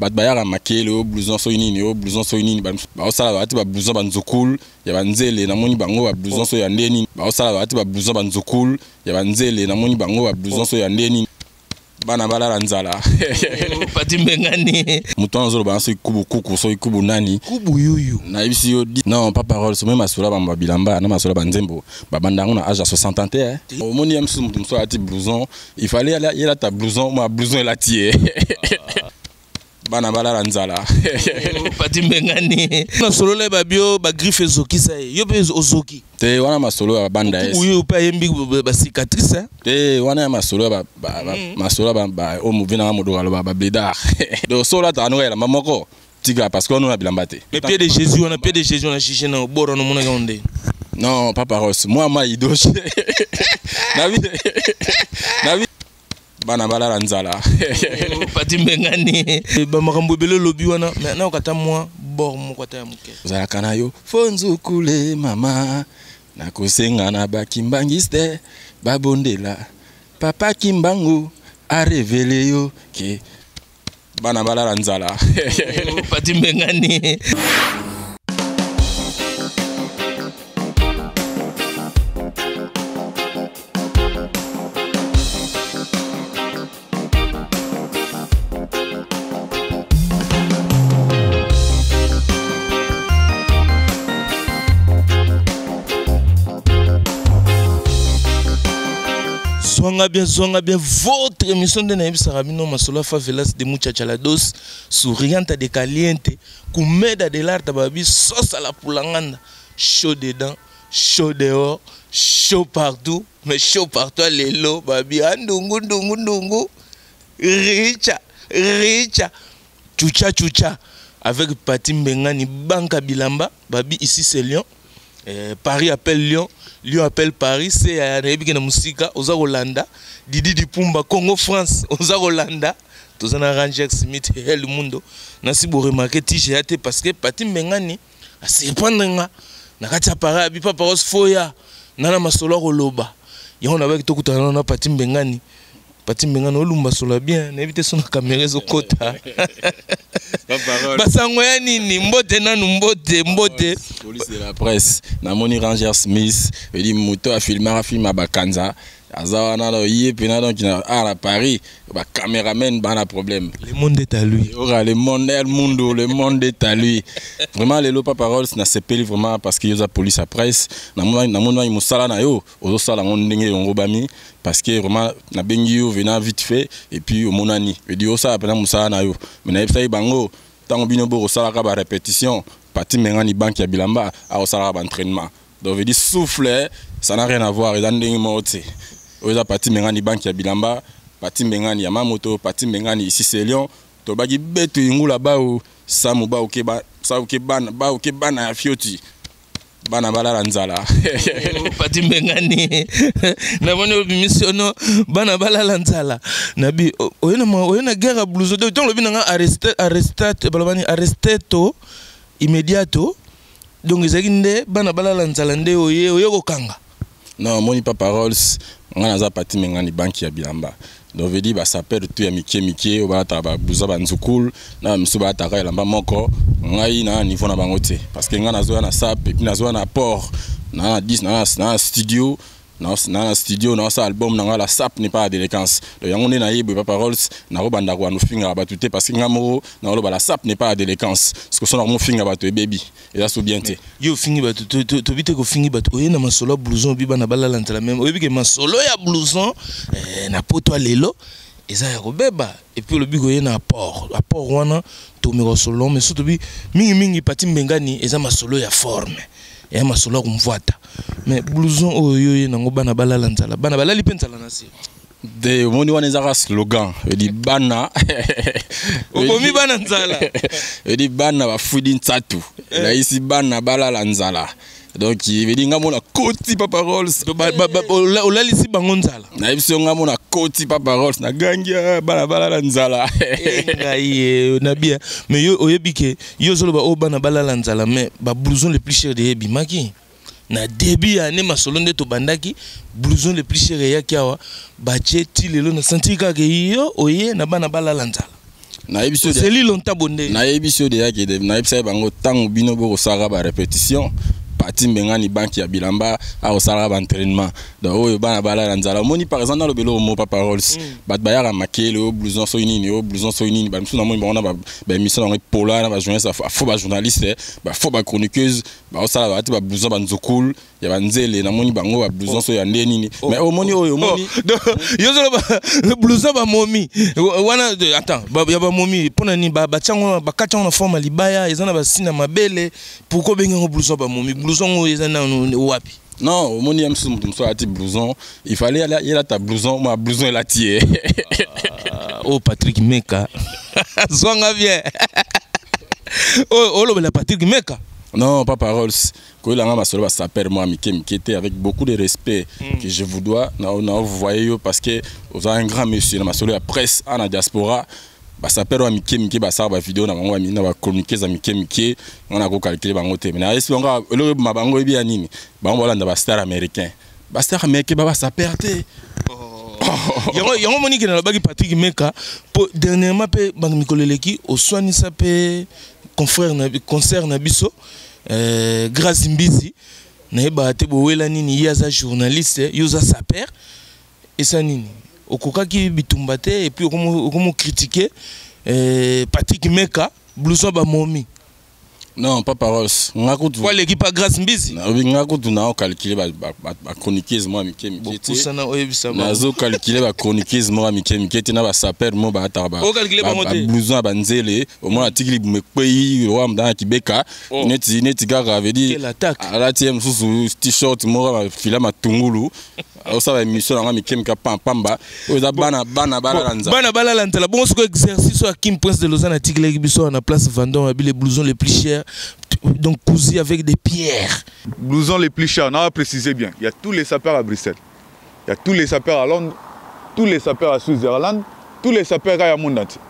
Bato bayaka makele o blouson soki nini, o blouson soki nini, baosala balati ba blouson banzukul ya banzele. Namoni bango ba blouson soki ya nde nini, baosala balati ba blouson banzukul ya banzele. Namoni bango ba blouson soki ya nde nini, bana balala nzala. Pati Mbengani. Moto wana azoloba na soki kubu kuku, soki kubu nani. Kubu yuyu. Nayebisi yo non, pas parole. Somoi masolo ya bamba bilamba na masolo ya banzembo, babanda yango na age ya 60 ans te, eh. Omoni ya mosusu, moto mosusu alati blouson, il fallait ye alata blouson, mwa blouson elati ye, bana balala nzala. Pati Mbengani, nasolola babio bagriffe ezokisa ye, yo mpe ozoki. Te, wana masolo ya babanda ye. Oyo mpe ayembi bacicatrice. Te, wana ya masolo ya masolo ya oyo movi nanga modoka aloba bablédard. Donc so olataka noka elamba moko, tika, parce que wana na bilamba te. Mais pied de Jésus wana, pied de Jésus wana, juge na bord wana, omonaki yango nde? Non, papa Ross, moi ma idoche nabi nabi, bana balala nzala. Pati Mbengani, bamakambo ebele olobi wana, mais nayoka ata mwa bord moko, ata ya moke. Ozalaka na yo fo nzukule mama, nakosenga na bakimbangiste babondela papa Kimbangu arévéler yo ke bana balala nzala. Pati Mbengani. Zwanga bien, zwanga bien votre émission nde nayebisaka bino masolo ya favelas de muchachalados, souriante de caliente, comeda de l'arte, babi sosa la pulanganda, chaud dedans, chaud dehors, chaud partout, mais chaud partout. Lelo babi andungu ndungu ndungu, richa richa, chucha chucha, avec Pati Mbengani, Banka Bilamba. Babi ici c'est Lyon. Paris appelle Lyon, Lyon appelle Paris. C'est nayebi ke na mosika oza kolanda Didi Dipumba, Congo France oza kolanda. Toza na Ranger Smith El Mundo. Nasi boremarquer tige ya te, parce que Pati Mbengani asurprendre nga na kati ya Paris, abi papa os foya nana masolo akoloba yango. Nabaki tokutana na Pati Mbengani. Pati Mbengani, olumba solo bien, nayebi te so na kamera ezokota basango ya nini. Mbote nanu, mbote, mbote. Police de la presse, namoni Ranger Smith edi moto afilmaka film ya bakanza, aza wana ye mpena. Donc na na Paris, bacameraman bana problème. Le monde est à lui. Ora le monde, el mundo, le monde est à lui vraiment. Lelo papa Rolls, nasepeli vraiment parce que yo oza police ya presse. Namoni mosala na yo, ozosala yango ndenge yongobami, parce que vraiment nabengi yo vena vite fait et puis omonani edi osala mpena mosala na yo. Mais nayebisaki bango, ntango bino bokosalaka barépétition, Pati Mengani, banque ya bilamba, akosalaka baentraînement. Donc veut dire souffle, ça n'a rien à voir, eza ndenge moko te. Oyo eza Pati Mengani, banque ya bilamba, Pati Mengani ya mamoto, Pati Mengani ici c'est Lyon. Tobaki betu ingula bau samu bauke bana, bauke bana ya fioti, bana balala nzala. Pati Mbengani, namoni obimisi ono bana balala nzala. Nabi oye na guerre ya blouson. Ntango lobi nanga arrestate, balobani arresteto immediato. Donc ezalaki nde bana balala nzala nde oye kokanga. Non, omoni papa Rolls, nga naza Pati Mengani, banque ya bilamba. Donc veut dire basapeur tu ya mike mike oyo balataka bablouson banzukul na bamisu, balataka elamba moko, ngai na niveau na bango te, parce que ngai nazoya na sap et puis nazoya na port na 10 na studio, na studio naosala album na ngai, la sap n'est pas la délinquance. Donc yango nde nayebi, papa Rolls, nakobanda kobanda ofingaka bato te, parce que ngai moko nakoloba la sap n'est pas la délinquance. Parce que so nakomofinga bato, ebebi, eza so bien te. Yo ofingi bato, tobi te kofingi bato. Oye na masolo ya blouson, obi bana balala nzala. Même oyebi ke masolo ya blouson na poto ya lelo eza ya kobeba. Et puis olobi koye na apport, apport wana tomeka solo, mais so tobi mingimingi Pati Mbengani eza masolo ya forme, eya masolo ya komvwata. Mais blouson oyo yo ye nango, bana balala nzala, bana balali mpe nzala na se. Te, omoni wana ezaka slogan edi bana. Obomi bana nzala. Edi bana bafudi ntsatu, elakisi bana balala nzala. Donc vedi nga mona koti papa Rolls. Olalisi bango nzala. Nayebi so nga mona koti papa Rolls, nagangi bana balala nzala. Ngai nabia, mais yo oyebi ke yo ozoloba oyo bana balala nzala, mais bablouson le plus cher de ebimaki na début ya année. Masolo nde tobandaki, blouson le plus cher eyaki awa, batie ti lelo na senti kaka yo oye na bana balala nzala. Nayebi so Ozeli longtemps bonde. Nayebi so deya ke nayebisa ye bango, ntango bino bokosalaka barépétition, Pati Mbengani, banque ya bilamba, akosalaka baentraînement. Donc oyo bana balala nzala. Omoni, par exemple, nalobela oyo mo Papa Rolls, bato bayaka makele oyo blouson soki nini, oyo blouson soki nini. Bamisusu namoni bango na baémission yango epola na bajournaliste, bafaux bajournaliste, bafaux bachroniqueuse, baosala balati bablouson banzokul ya banzele. Namoni bango bablouson soki ya nde nini, mais omoni oyo, omoni. Yo ozoloba blouson bamomi wana. Attends, ya bamomi mpona nini? Batia yango, bakati yango na forme ya libaya, eza na basine ya mabele. Pourquoi obengi yango blouson bamomi? Blouson yango eza nanu wapi? Non, omoni, ya mosusu, moto mosusu alati blouson, il fallait ye lata blouson ma blouson elati ye. Oh, Patrick Meka, zwanga bien oyo olobela Patrick Meka. Non, Papa Rolls, koyelanga masolo basaper mwa mike mike te. Avec beaucoup de respect que je vous dois, na voye yo, parce que oza un grand monsieur na masolo ya presse a na diaspora. Basaper oyo ya mike mike basala bavideo na bango na bachroniqueuse ya mike mike, nga nakokalkule bango te. Mais nayesi bango eloko eboma bango, oyebi ya nini? Bango balanda bastar américain, bastar américain ba basaper te. Yango moniki nalobaki Patrick Meka, po dernièrement mpe mikolo eleki oswanisa mpe confrère na concert na biso, Grâce Mbizi. Nayebaka te bowela nini. Ye aza journaliste, yo oza saper, esa nini? Okokaki bitumba te, et puis okomo critiquer Patrick Meka, blouson bamomi. Non, Papa Rolls, nga kutu po aleki pa Grâce Mbizi. Nalobi, nga kutu naocalcule bachroniqueuse moko ya mike mike te. Bopusana, oyebisa bango. Nazocalcule bachroniqueuse moko ya mike mike te na basaper mo baataka Ocalcule bango te. bablouson ya banzele. Omona atiki libumu ekweyi lokola mudana kibeka. Oh. Neti kaka vedi. Quelle attaque! Alati ye mosusu t-shirt moko ya fila matungulu, osala émission nanga mike mike pampamba. Oyo eza bana balala nzala. Bana balala nzala. Bongo sikoyo exercice oyo Akim Prince de Lausanne atikelaki biso na place Vendôme, abi les blousons les plus chers, donc cousu avec des pierres. Blouson les plus chers, on va préciser bien. Il y a tous les sapeurs à Bruxelles. Il y a tous les sapeurs à Londres, tous les sapeurs à Switzerland, tous les sapeurs à monde entier.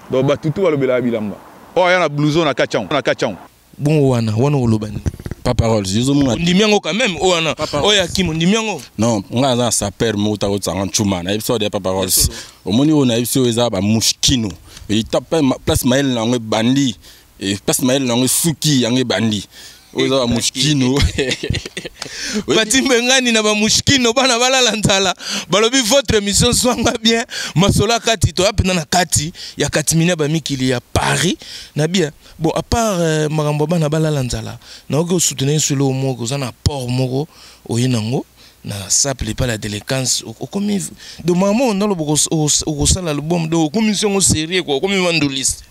Donc, bah, tout tout va le bilamba. Oh, il y a un blouson na kachan, na kachan. Bongo wana oloba nini? Papa Rolls, yozomona. Ondimi yango quand même, oyo wana? Papa Rolls. Oyo Akim, ondimi yango? Non, nga naza na saper moko ta kotanga ncuma. Nayebi so deya, Papa Rolls, omoni oyo nayebi so eza bamushkino eta place mayele na yango ebandi, place mayele na yango esuki, yango ebandi. Oyo eza bamushkino. Pati Mbengani na bamushkino, bana balala nzala. Balobi votre émission Zwanga bien, masolo ya kati. Toya mpenza na kati ya katimini ya bamikili ya Paris na bien. Bon, à part makambo ya bana balala nzala, nakoki osoutenir solo moko oza na port moko oye nango na sape lepa la délinquance. Okomi donc makambo oyo ndaloba, okosala album, donc okomi songo sérieux quoi, okomi mandoliste.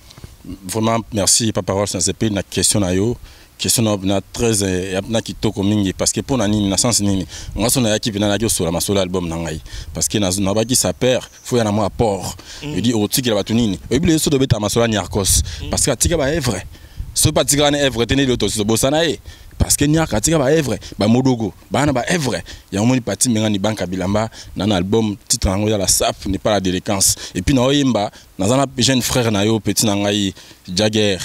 Vraiment merci, Papa Rolls. Nasepeli na question na yo. Question na yo mpena très ya mpena kitoko mingi, parce que mpo na nini, na sens nini nga so nayaki mpena, nayaki osola masolo ya album na ngai, parce que nabaki saper faut ya na mwa apport. Edi okotikela bato nini? Oyebi, lelo so tobeta masolo ya Niarcos, parce que atika baœuvre. Soki mpe atikaka na œuvre te, nde lelo tobosana ye, parce que Niarka atika baœuvre, bamodogo baa na baœuvre yango. Moni, Pati Mbengani, banka bilamba na album, titre yango eza La Sape n'est pas la délinquance. Et puis naoyemba, naza na jeune frère na yo, petit na ngai Jagger,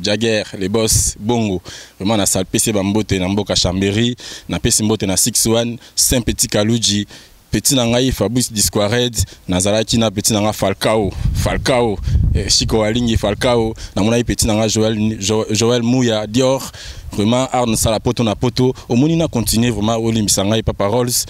Jagger les boss bongo. Vraiment nasapesi bambote na mboka Chambéry, napesi mbote na 61 Saint Petit Kaluji, petit na ngai Fabrice Disquared. Nazalaki na petit na ngai Falcao, Falcao, Chico Alingi Falcao. Namonaki petit na ngai Joël, Joël Mouya Dior. Vraiment art nasala poto na poto. Omoni, na continuer vraiment, olimbisa ngai, Papa Rolls.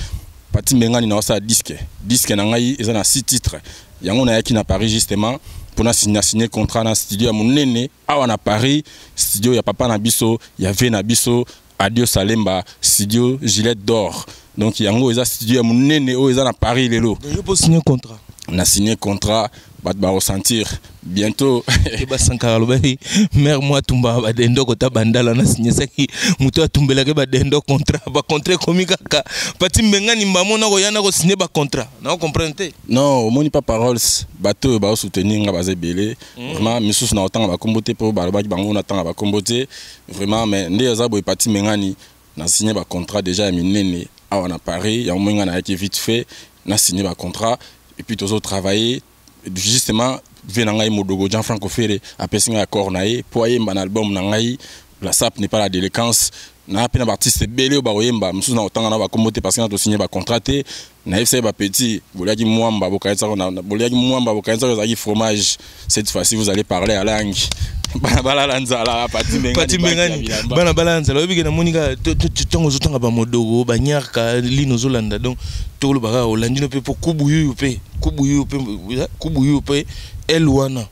Pati Mbengani na osala disque, disque na ngai eza na six titres. Yango nayaki na Paris justement mpona signer contrat na studio ya monene awa na Paris, studio ya papa na biso, ya ve na biso Adio Salemba, studio Gillette d'Or. Donc yango eza studio ya monene oyo eza na Paris lelo. Yo mpo signer contrat? Na signer contrat, bato bakosentir bientôt. Te, basankaka alobaki mare mo atumbaka badendo kota bandala na sinyesaki moto atumbelaki badendo contrat. Bacontrat ekomi kaka Pati Mbengani mbamo na koya na kosigne bacontrat, na comprendre te. Non, omoni, Papa Rolls, bato oyo baosoutenir nga baza ebele. Vraiment misusu na kotanga bakombo te, mpo balobaki bango natanga bakombo te vraiment. Mais nde eza boye, Pati Mbengani na signé bacontrat déjà ya minene awa na Paris. Yango moi nga nayaki vite fait na signé bacontrat, et puis tozotravailler justement. Ve na ngai Modogo Jean Franco Ferre apesi ngai accord na ye mpo ayemba na album na ngai La Sape n'est pas la délinquance. Na mpe na baartiste ebele oyo bakoyemba. Mosusu na kotanga na bakombo te, parce que na tosigné bacontrat te. Nayebisa ye bapetit: boliaki mwamba, bokanisaka boliaki mwamba, bokanisaka ezalaki fromage. Cette fois-ci, vous allez parler à langue. Bana balala nzala. Pati. Pati Mbengani, bana balala nzala. Oyebi ke namoni kaka ntango ozotanga bamodogo, banyarka lino, ozolanda. Donc tokoloba kaka olandi no mpe, mpo kubu yuyu mpe, kubu yuyu mpe, kubu yuyu mpe ele wana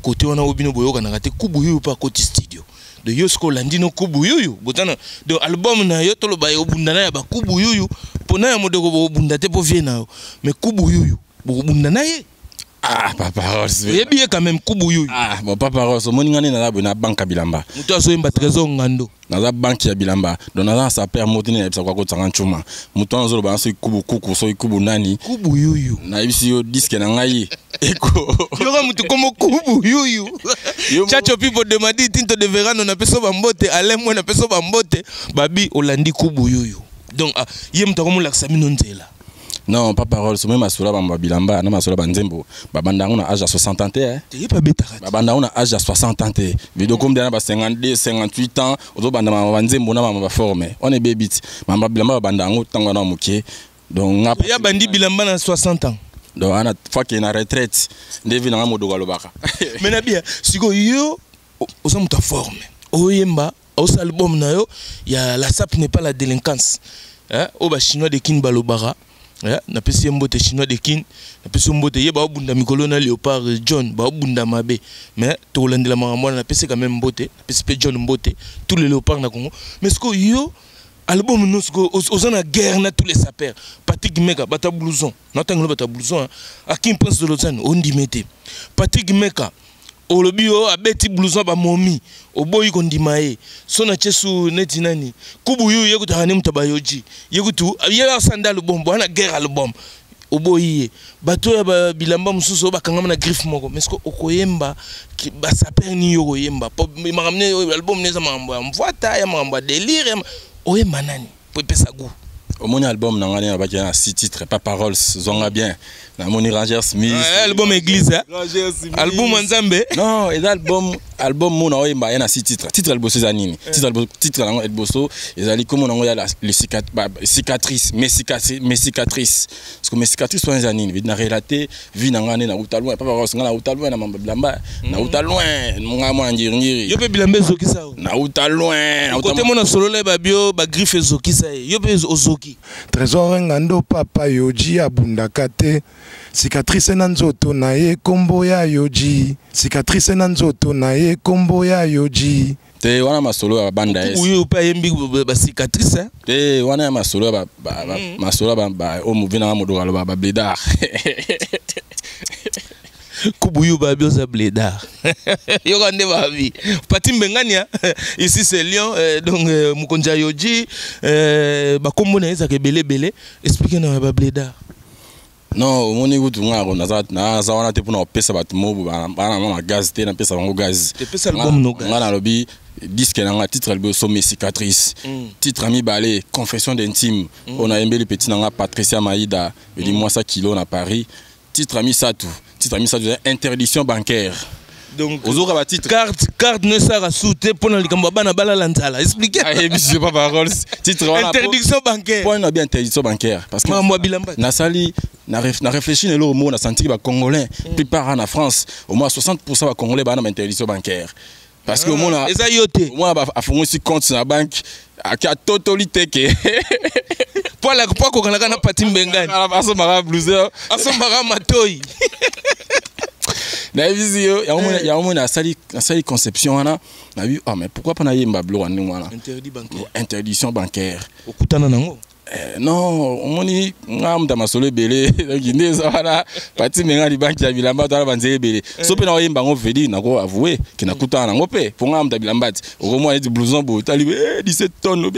kote wana oyo bino boyokanaka te. Kubu yuyu mpe akoti studio de yo. Sikoyo olandi no kubu yuyu botana. Donc album na yo, toloba obunda na ya bakubu yuyu, mpo na ya modoko bobunda te, mpo vie na yo. Mais kubu yuyu bokobunda na ye? Ah, Papa Ross. Oyebi ye quand même, kubu yuyu? Ah bon, Papa Ross, omoni nga nde naza boye na banque ya bilamba. Moto azoyemba Trésor Ngando. Naza banque ya bilamba, donc naza na sapeur moko te nde nayebisa koakotisanga ncuma. Moto wana azoloba na soki kubu kuku, soki kubu nani. Kubu yuyu. Nayebisi yo, disque na ngai eko Yoka motu kombo kubu yuyu. Chacho Pipo Demadi Tinto de Verano, napesa bambote. Alain Mwe, napesa bambote. Babi olandi kubu yuyu. Donc ah, ye moto akomolakisa bino nzela. Non, Papa Rols, omoi masolo ya bamba bilamba na masolo ya banzembo, babanda yango na age ya 60 ans te, eh. Te, ye mpe abetaka te. Babanda yango na age ya 60 ans te. Video komi na ba 52, 58 ans ozobanda mama banzembo na mama baforme wana ebebi ti. Mama bilamba babanda yango ntango wana moke. Donc nga Ya bandi bilamba na 60 ans. Donc wana faut na retraite nde vi nanga modogo alobaka. Mais na bia sikoyo, yo oza moto ya forme, oyemba, osala album na yo ya "La sape n'est pas la délinquance", hein? Oyo bachinois de Kine balobaka, hein? Napesi ye mbote, Chinois de Kine, napesi yo mbote. Ye baobunda mikolo na Léopard John, baobunda mabe, mais tokolandela makambo wana. Napesi quand même mbote, napesi mpe John mbote, tous les léopards na Congo. Mais sikoyo yo, album no, sikoyo oza na guerre na tous les sapeurs: Patrick Meka, bato ya blouson, natangelo bato ya blouson, Akim Prince de Lausanne, ondime te. Patrick Meka, olobi yo abeti blouson, bamomi, oboyi kondima ye. So na tie su neti nani, kubu yu ye kutaka ne moto bayoji ye kutu ye asanda album bwana guerre, album oboyi ye. Bato oyo bilamba mosusu oyo bakangama na griffe moko. Mais ce okoyemba basapeur nini? Yo koyemba makambo ne album ne eza makambo ya mvwata, ya makambo ya délire. Oyemba nani po epesa goût? Omoni album na ngai nabaki na six titres. Papa Rolls, zwanga bien, namoni Ranger Smith. Album église, album ya Nzambe. Non, eza album. Album mo na oyemba ye na six titres. Titre ya liboso eza nini? Titre nango ya liboso ezali kombo nango ya les cicatrices, mes cicatrices, mes cicatrices. Parce que mes cicatrices wana eza nini? Na relate vie na ngai nde nauta loin. Papa Rolls, ngai nauta loin na mamba bilamba, nauta loin, ngai mwana ngiringiri. Yo mpe bilamba ezokisa yo? Nauta loin. Kote mona solola ye, babio bagriffe ezokisa ye, yo mpe ozoki. Trésor Ngando, papa Yoji abundaka te. Cicatrice na nzoto na ye, kombo ya Yoji. Cicatrice na nzoto na ye, kombo ya Yoji. Te, wana masolo ya babanda. Oyo mpe ayembi bacicatrice. Te, wana ya masolo ya masolo ya oyo movi nanga modoka aloba, bablédard. Kubuyu, babi oza blédard. Yoka nde babi Pati Mbengani. Ici c'est Lion, donc mokonzi ya Yoji, bakombo na ye ezaka ebele ebele. Explique na bablédard. Non, omoni kutu nga naza wana te mpona kopesa bato mo bana na gaz te, napesa bango gaz. Nga nalobi disque na nga, titre liboso "Mes cicatrices", titre ya mibale "Confession d'intime", oyo nayembeli petit na nga Patricia Maida, eli mwasa kilo na Paris. Titre ya misato eza "Interdiction bancaire". Donc ozoka batitre. Carte no esaka su te mpo na likambo ya bana balala nzala. Explique. Ayebisi yo, Papa Rolls, titre wana. Interdiction bancaire. Point na bien, interdiction bancaire, parce que makambo ya bilamba. Nasali na réfléchi na eloko moko, na sentiki bacongolais plupart na France, au moins 60 bacongolais baa na bainterdiction bancaire, parce que omona Eza yo te. Omona afongolisi compte na banque, ake atotoli teke. Po akokanaka na Pati Mbengani. Asombaka blouson. Asombaka matoi. Nayebisi yo, yango moni nasali conception wana, nabi: "Ah, mais pourquoi pas nayemba biloko ya ndenge wana?" Interdit bancaire. Interdiction bancaire. Okutana nango? Non, omoni nga mutu ya masolo ebele. Donc nde eza wana, Pati Menga, libanki ya bilamba, tala banzela ebele. So mpe nakoyemba yango, vedi nako avoue ke nakutana nango mpe, mpo nga mutu ya bilamba ti okomona neti blouson boye, otali 17 tonnes.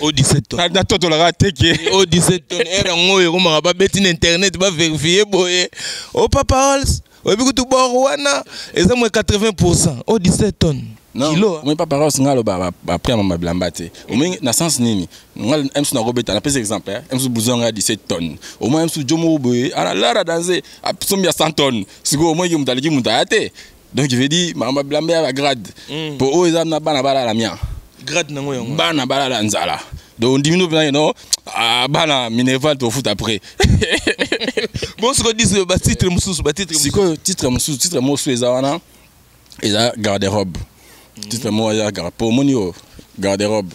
O 17 tonnes. Natotolaka teke. O 17 tonnes ere yango oyo ekomaka, babeti na internet, baverifie boye. O Papa Hols, oyebi kutu bor wana eza mwe 80 o 17 tonnes. Kilo. Omoni, Papa Ros, nga aloba baprix ya mama bilamba te. Omoni na sens nini? Nga msu nakobeta, napesa exemple, msu blouson nga 17 tonnes, omoi msu jo moko boye ana lara danse asombi ya 100 tonnes. Sikoyo omoki moto aleki moto aya te. Donc je veux dire, makambo ya bilamba ya bagrade, po oyo eza na bana balala mia. Grade nango yango. Bana balala nzala. Donc ondimi no mpenza no, ah, bana minerval tofuta après. Bon, sikoyo dise batitre mosusu, batitre mosusu. Sikoyo titre mosusu, titre mosusu eza wana, eza garde-robe. Titre moko eza garde po omoni oyo garde-robe,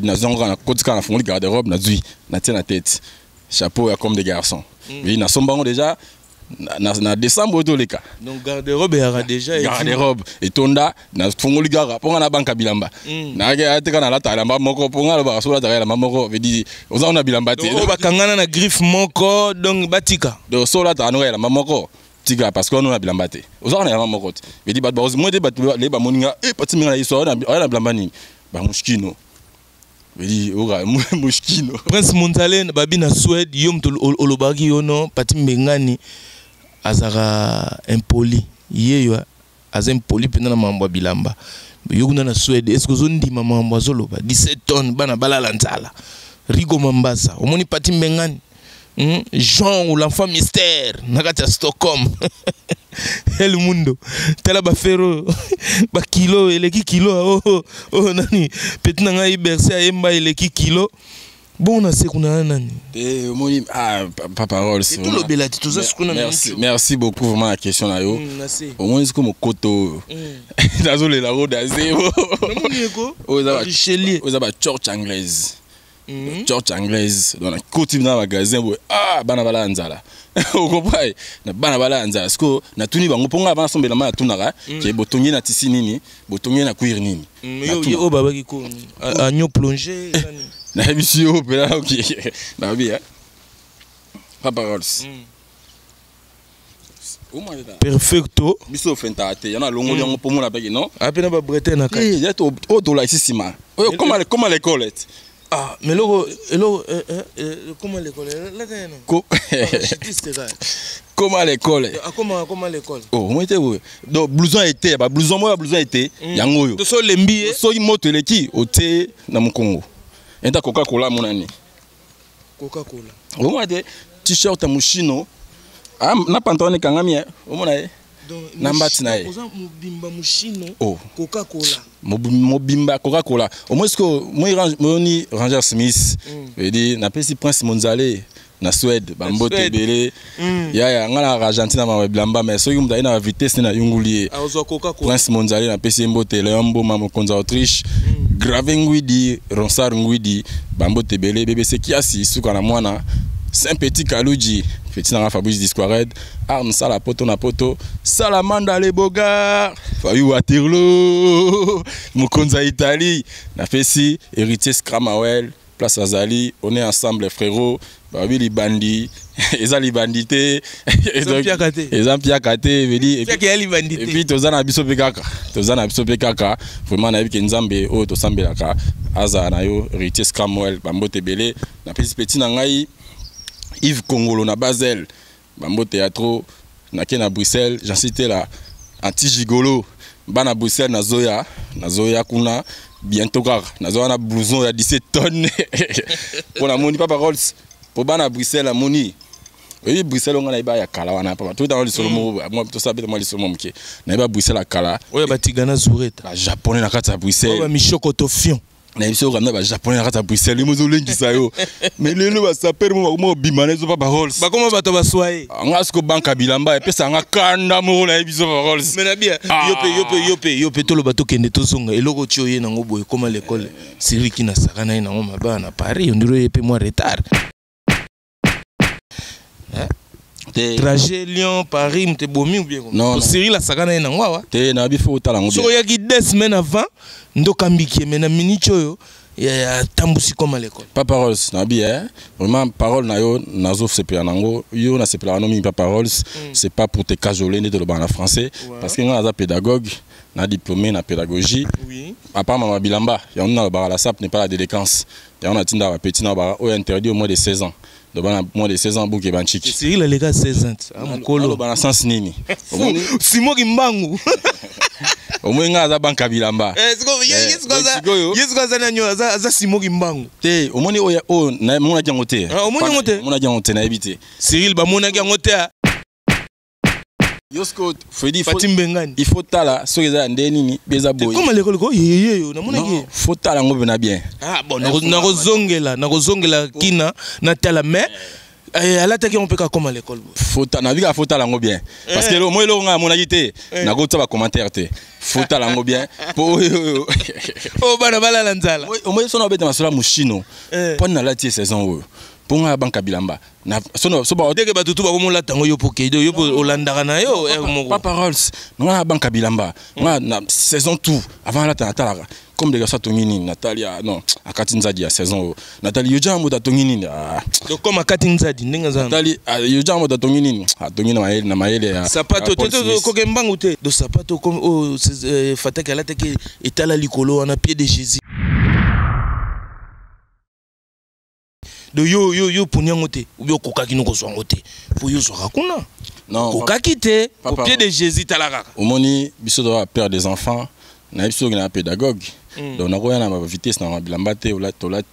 nazwi yango kaka, nakoti kaka, nafungoli garde-robe, nazwi, natie na tête chapeau ya Comme des Garçons. Oui, nasomba yango déjà na décembre oyo toleka. Donc garde-robe eyaka déjà. Garde-robe etonda, nafungoli kaka mpo nga na banka bilamba. Nayaki ateka, nalata elamba moko, mpo nga alobaka so olataka elamba moko, veut dire oza na bilamba te. Oyo bakangana na griffe moko, donc batika. Donc so olataka noka elamba moko, tika, parce que wana na bilamba te, oza na elamba moko te, veut dire bato moi te, bato le bamoni nga e pati minga na yeso oya na bilamba nini, bamushkino, veut dire oka mushkino. Prince Monzale babi na Suède, yo moto olobaki yo no Pati Mbengani azalaka impoli, ye yo aza impoli mpenza na mambo ya bilamba. Yo kuna na Suède, est ce que ozondima mambo azoloba? 17 tonnes, bana balala nzala. Rigo Mambasa omoni Pati Mbengani, Jean ou l'enfant mystère na kati ya Stockholm, El Mundo, tala bafere oyo, bakilo eleki kilo oyo, oyo nani, petit na ngai Berse ayemba eleki kilo. Bon, na se kuna na nani? Te, omoni, ah, papa Rolls. Tolobela te, toza sikoyo na Merci, minute. merci beaucoup vraiment la question na yo. Na se. Omoni sikoyo mokoto oyo nazolela ngo na zero. Namoni eko Oyo eza Richelieu. Oyo eza ba church anglaise. Church anglaise, donc nakoti na magasin boye, ah, bana balala nzala, okomprendre? Na bana balala nzala. Sikoyo natuni bango, mpo ngai bana sombela ma, natunaka ke botongi na tissu nini, botongi na cuir nini. Yo oyo babaki ko agneau plongé eza nini? Nayebisi yo mpena, ok, nayebi papa Rolls. Perfecto. Biso ofentaka te, yana alongoli yango mpo mona peke non. Ape na babretin na kati. Eh, ya oyo tolakisi nsima oyo comme à l'école ete. Ah, mais eloko eloko comment l'école lata ye no? Parachutiste kaka. Comme à l'école. Akoma comment l'école. Oh, omoi te boye, donc blouson ete, bablouson moko ya blouson ete yango oyo. To so olembi ye. Soki moto eleki, otie na mokongo, enta coca cola monani. Coca Cola. Omona te t-shirt ya Moschino, ah, na pantalon ekangami ye, omona ye na mbati na ye. Oza mobimba Moschino. Oh. Coca Cola. Mobimba coca cola. Omoi sikoyo moi moni Ranger Smith, edi napesi Prince Monzale na Suède bambote Suède. ebele. Yaya nga na Argentine na mama bilamba, mais soki moto aye na bavitesse nde nayunguli ye. Azwa Coca Cola. Prince Monzale, napesi ye mbote. Leon Mboma, mokonzi ya Autriche, Grave Ngwidi, Ronsard Ngwidi, bambote ebele. BBC Kiasi, suka na mwana Saint Petit Kaluji, petit nanga Fabrice Disquared, Arme Sala poto na poto, Salamanda le Bogar, Fabi Waterloo, mokonzi ya Italie, napesi Héritier Scramawel, place azali, on est ensemble frérot, babi libandi eza libandi te. Eza mpiaka te. Eza mpiaka te, veli. Mpiaka ya libandi Et te. puis toza na biso mpe kaka, toza na biso mpe kaka vraiment. Nayebi ke Nzambe oyo tosambelaka azala na yo. Héritier Scramwell, bambote ebele. Napesi petit na ngai Yves Kongolo na Basel, bambote ya trop. Nake na Bruxelles, Jansi Tela, anti gigolo, bana Bruxelles, nazoya, nazoya kuna bientôt kaka, nazoya na blouson ya 17 tonnes mpo namoni papa Rolls, mpo bana Bruxelles namoni. Oyebi Bruxelles onga nayeba ya kala wana, papa, toyetanga lisolo moko, tosala beta mwa lisolo moko moke. Nayeba Bruxelles ya kala. Oyo batigana zureta. Bajaponais na kati ya Oyo Bruxelles. bamishokoto fion. Nayebi soki okamna bajaponais na kati ya Bruxelles, yo mozolengisa yo, mais lelo basapere mo bakoma kobima na biso, papa Rolls. Bakoma bato baswaye. Nga siko banka bilamba epesa nga kanda moko, nayebi biso, papa Rolls. Me na bia. Ah. Yo mpe, yo mpe, yo mpe, yo mpe, toloba, tokende, tozonga. Eloko ti oye nango boye ekoma l'école, siriki na saka na ye nango mabaya na Paris, ondiri oye mpe mwa retard. Te. Trajet Lyon Paris moto ebomi ou bien? Non, non. Cyril asaka na ye nango awa. Te, nayebi, fo otala yango Soki bien. oyaki 2 semaines avant nde okambiki ye, me na minute oyo atambusi koma l'école. Papa Rolls, nabi eh, vraiment parole na yo nazosepela nango, yo nasepelaka no mingi, papa Rolls. C'est pas pour te cajoler nde tolobaka na français, parce que nga naza pédagogue na diplômé na pédagogie. À part mama bilamba yango nalobaka, la sape n'est pas la délinquance. Yango natindaka bapetit na balobaka oyo interdit au moins de 16 ans, donc bana moins de 16 ans buke banchiki. Cyril aleka 16 ans, ah, mokolo. Naloba na sens nini? Omoni? Simo Kimbangu. Omoni, nga aza banka bilamba. Eh, Eh, donc sikoyo- ye sikoyo aza nani oyo? Aza Simo Kimbangu. Te, omoni oyo, oyo namonaki yango te. Ah, omoni yango te? Omonaki yango te, nayebi te. Cyril bamonaki yango te, ah. Yo sikoyo Fredi, Fati Mbengani. Il faut tala soki eza ya nde nini mpe eza boye. Comme l'école ko yeye yo namonaki. Non, faut tala yango mpena bien. Ah bon, nakozongela, nakozongela kina na tala mais eh, alataki yango mpe kaka comme à l'école. Faut tala, nabika faut tala yango bien. Parce que moi eloko ngai namonaki te, nakotia ba commentaire te. Faut tala yango bien po oyo Oh bana balala nzala. Omoi sono abeta masolo ya Moschino. Mpo nalati ye saison oyo. Mpo ngai abanka bilamba. Na sono so ba Dès que bato tu bakomolata yango yo mpo keido yo mpo olandaka na yo heure moko. Papa Rolls, nga na banka bilamba. Nga na saison tout avant alata natalaka. Comme des garçons atongi nini Natali ah non akati nzadi ya saison oyo. Natali yo jana moto atongi nini ah. Donc comme akati nzadi ndenge aza. Natali ah, yo jana moto atongi nini atongi na mayele na mayele ya sapato te te koke mbangu te. Donc sapato comme oh Fataki alataki etala likolo wana pied de Jésus. Donc yo yo yo poni yango te ou bien okokaki no kozwa yango te po yo ozwaka kuna. Non, okokaki te papa, au pied de Jésus tala kaka. Omoni biso toza père des enfants na biso na pédagogue. Donc nakoya na ba vitesse na bilamba te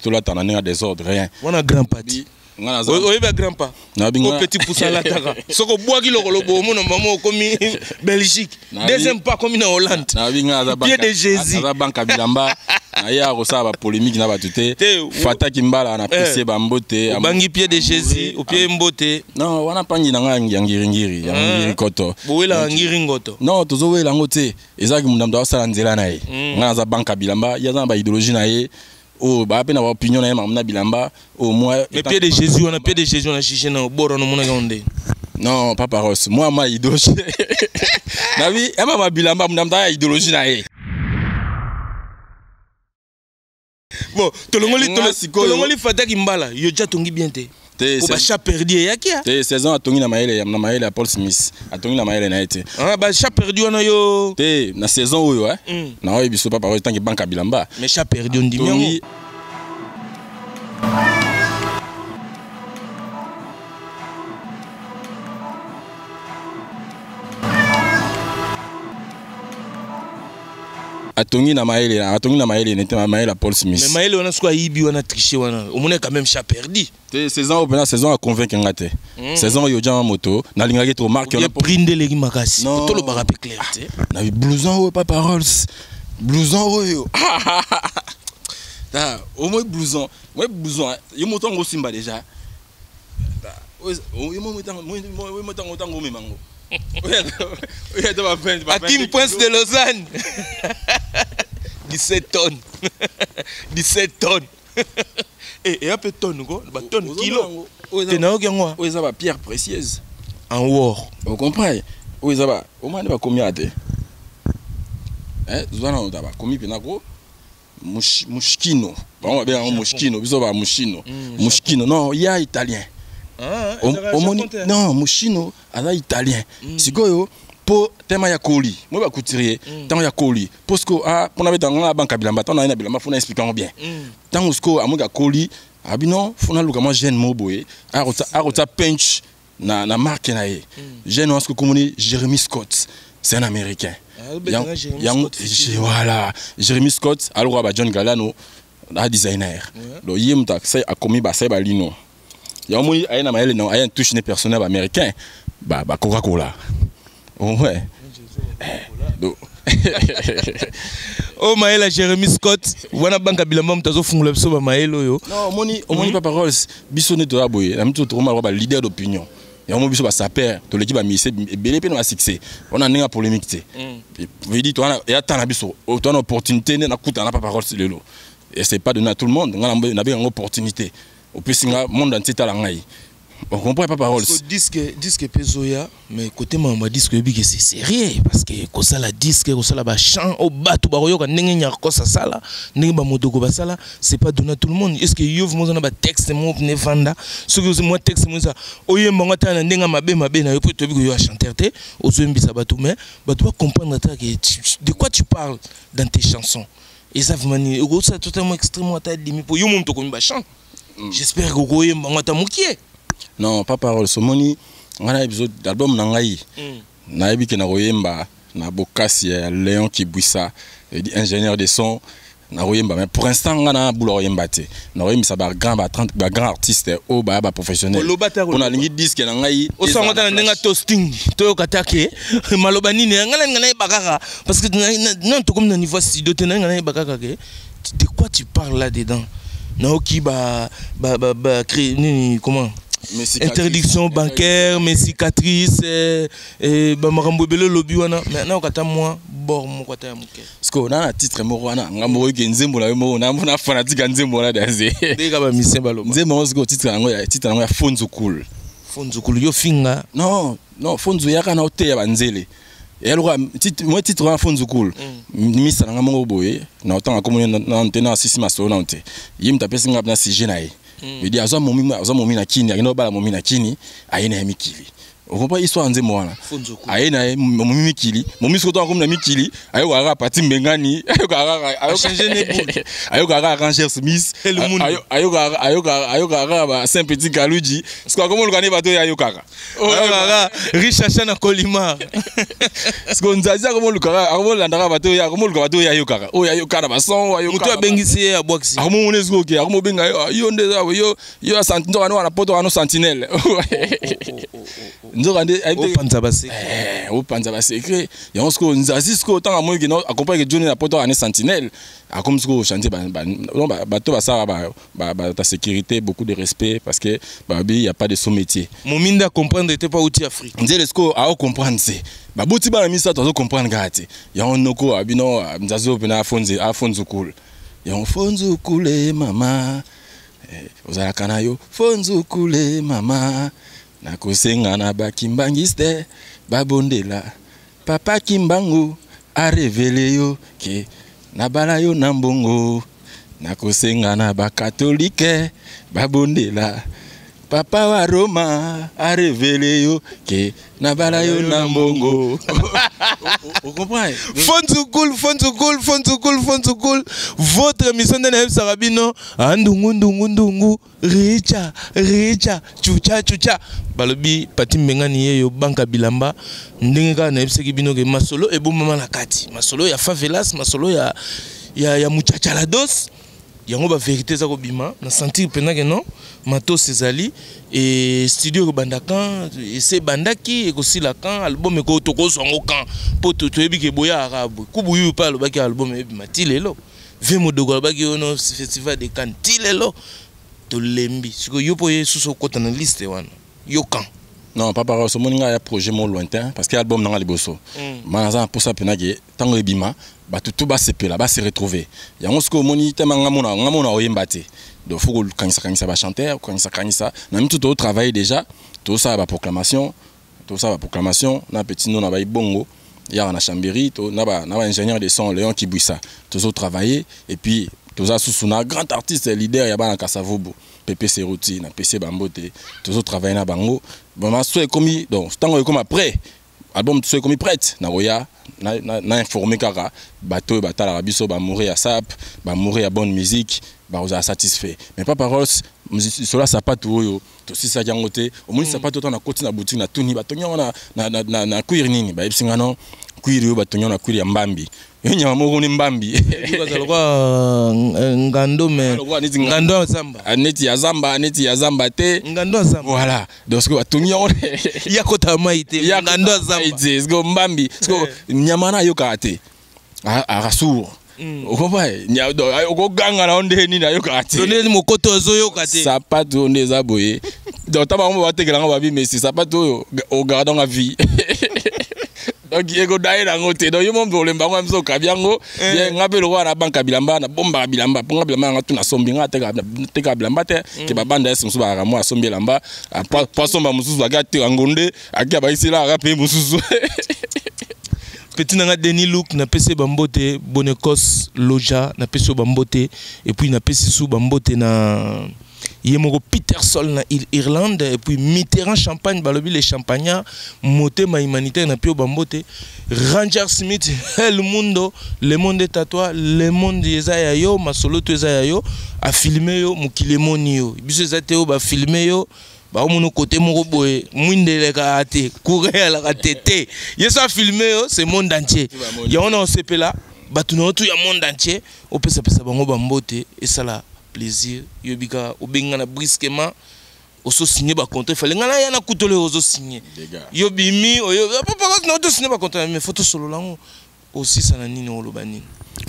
tolata na ndenge ya désordre rien. Wana grand parti. Nga naza Oyebi grand pas. Na binga Au petit pouce alataka. Soko obwaki lokolo boye omona mama okomi Belgique. Deuxième pas komi na Hollande. Na binga aza Pied de Jésus. Aza banka bilamba. Na ye akosala ba polémique na bato te. Te, o- Fataki Mbala na pesi ye ba mbote. Obangi pied de Jésus, au pied mbote. Non, wana pangi na nga ya ngiringiri, ya ngiri koto. Bowelaka ngiri ngoto. Non, tozowela yango te. Ezalaki moto moto asala nzela na ye. Nga naza banka bilamba, ye aza na ba idéologie na ye. Oh, ba pe na ba opinion na ye makambo na bilamba. Oh, moi, Mais pied de Jésus, on a pied de Jésus, on a jugé na bord, on a monaki onde. Non, papa Ross, moi ma idéologie. Na bi, ema ma bilamba, moto moto ya idéologie na ye. Bon, Nga sikoyo- tolongoli Fataki Mbala, yo ja tongi bien te. Te, Ko ba c'est- chat perdu eyaki ya. Te, saison atongi na mayele ya, na mayele ya Paul Smith. Atongi na mayele na ye te. Ah, ba chat perdu wana yo. Te, na saison oyo, hein. Na oyo biso papa Ross, tant que banque bilamba. Mais chat perdu ondimi yango. Atongi atongi na mayele, atongi na mayele nete na mayele ya Paul Smith. Mais mayele wana soki ayibi wana tricher wana, omoni quand même chat perdu. Te, saison oyo mpena saison aconvaincre nga te. Saison oyo ojama moto, nalingaki trop marque Bien wana po- prix ndeleki makasi. Non. Tolobaka pe clair te. Na blouson oyo papa Rolls. Blouson oyo. Ta, au moins blouson, moi blouson, hein. Yo moto ngo simba déjà. Ta, oyo oyo mo moto mo mo moto ngo tango memango. Oyo oyo ata ba 20 ba Hakim 20 Prince de Lausanne. 17 tonnes. 17 tonnes. Eh, et un peu tonne quoi, ba tonne Ozomona kilo. yango, oyo eza- Te nayoki yango oyo eza ba pierre précieuse. en war. Vous comprenez? Oyo eza ba omona nde bakomi awa te. Eh, zwa nano ta bakomi mpena ko Moschino. Bango babenga yango Moschino, biso ba Moschino. Moschino, non, ya italien. Ah, Omoni non, Moschino aza italien. Sikoyo po tema ya koli, moi ba couturier, tango ya koli. Parce que ah pona beta ngana banka bilamba, tango na bilamba fona expliquer yango bien. Tango sikoyo amoki akoli, abi non, fona luka mwa jeune mo boye, akota pinch na na marque na ye. Jeune wana sikoyo komoni Jeremy Scott, c'est un américain. Ah, obetaka Jeremy Scott, Voilà, Jeremy Scott, alors ba John Galliano, na designer. Donc ye mutu asai akomi basai balino. Ya omoni aye na mayele na aye touche ne personnel ba américain, ba ba Coca-Cola. Ouais. Donc Oh mayele Jeremy Scott, wana banka bilamba mutu azofungola biso ba mayele oyo. Non, omoni omoni papa Rolls, biso ne toza boye, na mitu tokoma ba leader d'opinion. Ya omoni biso ba saper, toleki ba musicien ebele pe na ba succès. On a ndenge polémique te. Veut dire toi ya tana biso, toi na opportunité ne na kuta na papa Rolls lelo. Et c'est pas donné à tout le monde, nga na benga opportunité. Opesi nga monde entier tala ngai. On comprend papa Rolls. Parce que disque pe zoya, mais côté mama disque yebi que c'est sérieux parce que kosala disque, kosala ba chant au bato ba koyoka ndenge nyarko sa sala, ndenge ba modoko ba sala, c'est pas donné à tout le monde. Est-ce que yo vous na ba texte mo ne vanda, ce que moi texte mo ça, oyemba ngata na ndenge mabe mabe na yo po tobi ko yo chanteur te, ozoyembisa bato mais bato ba comprendre ta que de quoi tu parles dans tes chansons. Et ça vraiment ni ça totalement extrêmement ta demi po yo mo to komi ba chant. J'espère que koyemba ngata mokie. Non, papa Rolls, omoni nga na épisode d'album na ngai. Nayebi ke na koyemba na bokasi ya Léon Kibwisa, il dit ingénieur de son, Nakoyemba, mais pour l'instant nga na bula koyemba te. Nakoyembisa bagrand, bagrand artiste oyo baya, baprofessionnel. Oloba ta. Mpo nalingi disque na ngai. Osango ta na ndenge ya toasting, toyoka ta ke maloba nini. Ngai nalinga nayeba kaka, parce que non, tokomi na niveau ya studio te. Nalinga nayeba kaka ke de quoi tu parles là dedans. Naoki ba nini, comment, interdiction bancaire, mes cicatrices, bamakambo ebele olobi wana. Mais nayoka ata mwa bord moko, ata ya moke. Parce na titre moko wana, nga moko oyoki nzembo na yo moko na fanatique ya nzembo wana danse. Ndenge bamisien baloba. Nzembo yango sikoyo, titre yango ya Fonzukul. Fonzukulu, yo finga. Non, non, Fonzu eyaka na oteya banzele, eya lokola mwa titre wana Fonzukul. Misa na nga moko boye na otanga komoni nano te, na asisi masolo nano te. Ye moto apesi nga na sujet na ye, edi azwa momi na Kini, akende obala momi na Kini, aye na ye mikili. Ocomprend histoire ya nzembo wana? Aye na ye momi mikili, momi sikoyo ntango akomi na mikili, ayokaka kaka Pati Mbengani, ayokaka kaka Ranger Smith, ayokaka kaka ba Saint Petit Kaluji. Sikoyo akomoluka nde bato oyo ayokaka. Richacha na Kolimar. Sikoyo Nzazi akomoluka, akomolandaka bato oyo, akomoluka bato oyo ayokaka, oyo ayokaka na bason. Moto abengisi ye, abwakisi. Akomomona sikoyo ke akomobenga yo nde yo yo nzoka nde wana poto wana sentinelle, nzoka nde opanza basecret. Opanza basecret yango. Sikoyo Nzazi, sikoyo ntango amoyi ke acomprendre ke joni na poto wana sentinelle, akomi sikoyo chantier. Bato basalaka ta sécurité, beaucoup de respect, parce que babi y a pas de sot métier. Momi nde acomprendre te mpo auti Afrique. Nzele sikoyo aocomprendre te. Baboti bana misato, azocomprendre kaka te. Yango noko abino Nzazi oyo mpena afonzukulu yango. Fonzukule mama, ozalaka na yo fonzukule mama. Nakosenga na bakimbangiste babondela papa Kimbangu arévéler yo ke nabala yo na mbongo. Nakosenga na bakatolike babondela papa wa Roma arévéler yo ke nabala yo na mbongo. Ocomprend? Fonzukul, Fonzukul, Fonzukul, Fonzukul, votre émission nde nayebisaka bino. Andungu ndungu ndungu, richa richa, chucha chucha. Balobi Pati Mbengani ye yo banka bilamba. Ndenge kaka nayebisaki bino ke masolo ebomama na kati, masolo ya favelas, masolo ya muchachalados, yango bavérité eza kobima. Na sentir mpenza ke non, matos ezali e studio ekobanda kan, ese ebandaki, ekosila kan, album eko tokozwa yango kan, mpo toyebi ke boyaka boye. Kubu yuyu mpe alobaki album ebima ti lelo. Ve Modogo alobaki ono Festival de Cannes, ti lelo tolembi. Sikoyo yo mpo ye susu okɔta na liste wana, yo kan? Non, papa, omoni ngai ya projet mo lointain, parce que album nanga liboso ma naza na mposa mpena ke ntango ebima, bato tu basepela, base retrouver. Yango sikoyo omoni tema nga mona oyemba te. Donc faut kokangisa-kangisa bachanteur, kokangisa-kangisa na mitu. Tozotravaille déjà, tosala baproclamation na petit no na bai bongo yaka na Chambéry, na baingénieur de son Léon Kibwisa. Tozotravailler et puis toza susu na grand artiste leader ya bana Kasavubu, Pepe Seruti, na pc bango te. Tozotravaille na bango vraiment. So ekomi, donc ntango ekomi après album, so ekomi prête, nakoya na informer kaka bato oyo batalaka biso, bamouri ya sap, bamouri ya bonne musique, bakozala satisfait. Mais Papa Rolls, solo ya sapatu oyo tosisaki yango te. Omoni sapatu oyo, nakoti na boutique, natuni batongi yango na cuir nini, bayebisi nga non, cuir oyo batongi yango na cuir ya mbambi. Yo nyama moko ni mbambi. Lokola ngando, me ngando ya zamba. Neti ya zamba, neti ya zamba te. Ngando ya zamba. Voilà, donc sikoyo batongi yango. Ya kota mai te, ngando ya zamba. Te, sikoyo mbambi, sikoyo nyama wana ayokaka te, arasour. Ocomprend? Okoganga na yo nde nini, ayokaka te. Nde mokoto azoyoka te. Sapatu oyo nde eza boye. Donc ta bango batekelanga babi mesi sapatu oyo ogardanga vie, donc ekodaye nango te. Donc yo mo mpe olemba yango, biso okabi yango bien. Nga mpe lokola na banka bilamba, nabombaka bilamba, mpo nga bilamba nanga tu nasombi. Nga atekaka bilamba te ke babanda ese mosusu bakaka mwa asombi elamba po asomba mosusu, ake ateka ngonde, ake abakisela aka mpe mosusu. Petit nanga Denis Luke, napesi ye bambote. Bonekos Loja, napesi yo bambote. Et puis napesi su bambote na ye moko Peter Sol na Irlande, et puis Mitterrand Champagne, balobi les champagnards, motema humanitaire, na pio bambote. Ranger Smith, El Mundo, le monde est à toi, le monde eza ya yo, masolo to eza ya yo, afilme yo, mokili emoni yo. Biso eza te oyo bafilme yo, baomona kote moko boye, mwinda elekaka te, courant eyalaka te te. Ye so afilme yo, c'est monde entier. Yango na osepela. Bato na yo tu ya monde entier, opesapesa bango bambote, esala plaisir. Yoyebi kaka obengi nga na brusquement, ozosigner bacontrat, efale nga naya na kutolo oyo ozosigner. Yo bimi oyo papa na otosigner bacontrat, mais faut tosolola yango. Osisa na nini, oloba nini?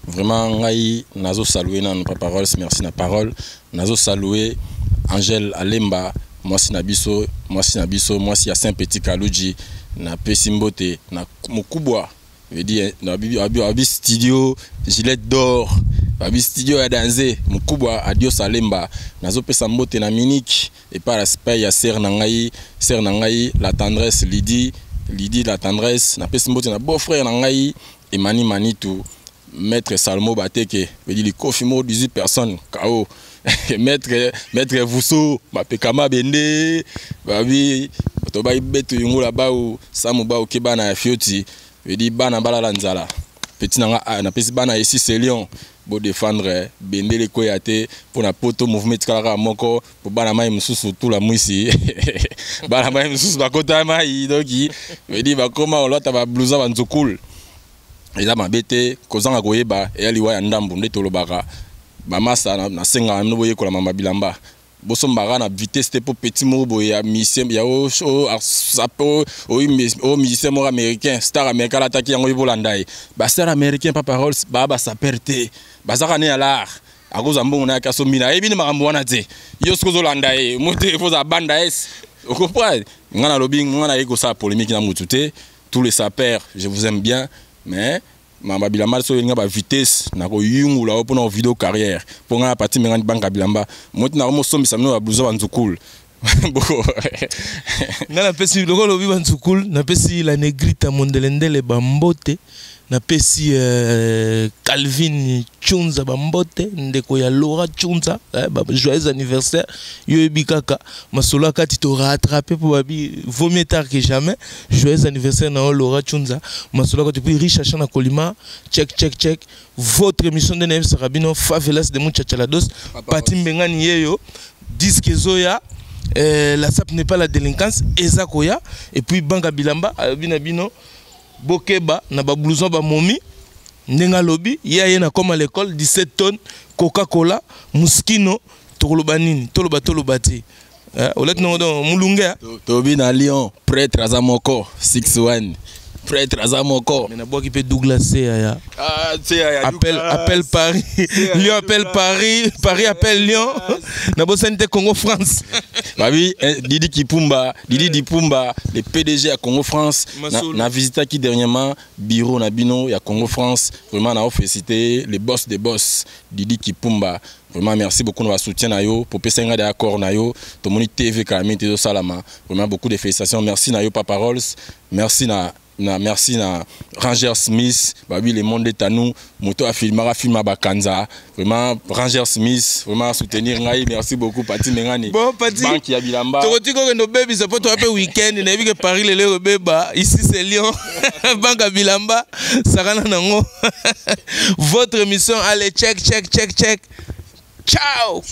Vraiment, ngai nazosaluer nanu Papa Rolls, merci na parole. Nazosaluer Angèle Alemba, mwasi na biso, mwasi na biso, mwasi ya Saint Petit Kaluji. Napesi mbote na mokubwa, veut dire abi studio Gillette d'or, babi studio ya danze, mokubwa Adios Alemba. Nazopesa mbote na Munich epai ya spai ya sœur na ngai, sœur na ngai La Tendresse, Lidi, Lidi La Tendresse. Napesi mbote na beau frère na ngai Emani Manitu, maître Salmo Bateke, veut dire likofi moko 18 personnes kao, maître Vuso mapeka mabende, babi tobai beto yungola bau samu bau ke bana ya fioti, veut dire bana balala nzala. Petit na nga napesi bana esi Selion, bodéfendre bendele ekweya te mpona poto mouvement etikalaka moko po bana mai mosusu tula mwisi, bana mai mosusu bakota mai, donc veut dire bakoma olata bablouson banzukul. Eza mabe te, kozanga koyeba eya liwa ya ndambu. Nde tolobaka bamasa, nasengaka bino boyekola mama bilamba, bosombaka na vitesse te, mpo petit moko boye ya musicien ya o musicien moko américain, star américain alataki yango, yebolanda ye. Bastar américain, Papa Rolls, baa basapeurs te, bazaka ne ya l'art. Akozwa mbongo na yaki, asombi na ayebi nde makambo wana te. Yo soki ozolanda ye mo te, fozala banda ese ocomprendre. Ngai nalobi, ngai naye kosala polémique na mutu te. Tous les sapeurs, je vous aime bien, mais mamba bilamba so olinga bavitesse, nakoyungula yo mpona video carrière, mpo ngai na parti mengani banka bilamba moti nakomosombisa bino bablouson banzukulu. Nga napesi, lokola olobi banzukulu, napesi La Negrita Mondelendele bambote, napesi Calvin Chunza bambote, ndeko ya Laura Chunza, joyeux anniversaire. Yo yebi kaka masolo akati torattraper, mpo babi vaut mieux tard que jamais. Joyeux anniversaire na yo, Laura Chunza. Masolo akati, puis Riche Achan na Kolima. Check, check, check, votre émission nde nayebisaka bino, Favelas de Muchachalados, Pati Mbengani yeyo, disque ezoya, La sape n'est pas la délinquance eza koya. Et puis banka bilamba alobi na bino, bokeba na bablouson bamomi. Ndenge alobi ye, aye na comme à l'école, 17 tonnes Coca-Cola Muskino. Tokoloba nini? Toloba, toloba te. Olati nango donc mulunge. Tobi na Lyon, prêtre aza moko, 61, prêtre aza moko. Mais nabwaki mpe Douglas ya Ah, ya appelle, appelle Paris, Lyon appelle Paris, Paris appelle Lyon. Nabosani te Congo France. Babi Didi Kipumba, Didi Dipumba, le PDG ya Congo France. Na, na visitaki dernièrement bureau na bino ya Congo France. Vraiment na félicité le boss des boss, Didi Kipumba. Vraiment merci beaucoup na soutien na yo pour pesa nga d'accord na yo. Tomoni TV kala mingi ezosalama. Vraiment beaucoup de félicitations. Merci na yo, Papa Rolls. Merci na merci na Ranger Smith, babi le monde est à nous, moto afilmaka film bakanza. Vraiment Ranger Smith, vraiment soutenir ngai, merci beaucoup Pati Mengani. Bon, Pati. Banque ya bilamba. Tokoti kokende obebisa mpo toya mpe week-end. Nayebi ke Paris lelo ekobeba. Ici c'est Lyon, banque ya bilamba, sakana nango. Votre émission, allez, check, check, check, check, ciao.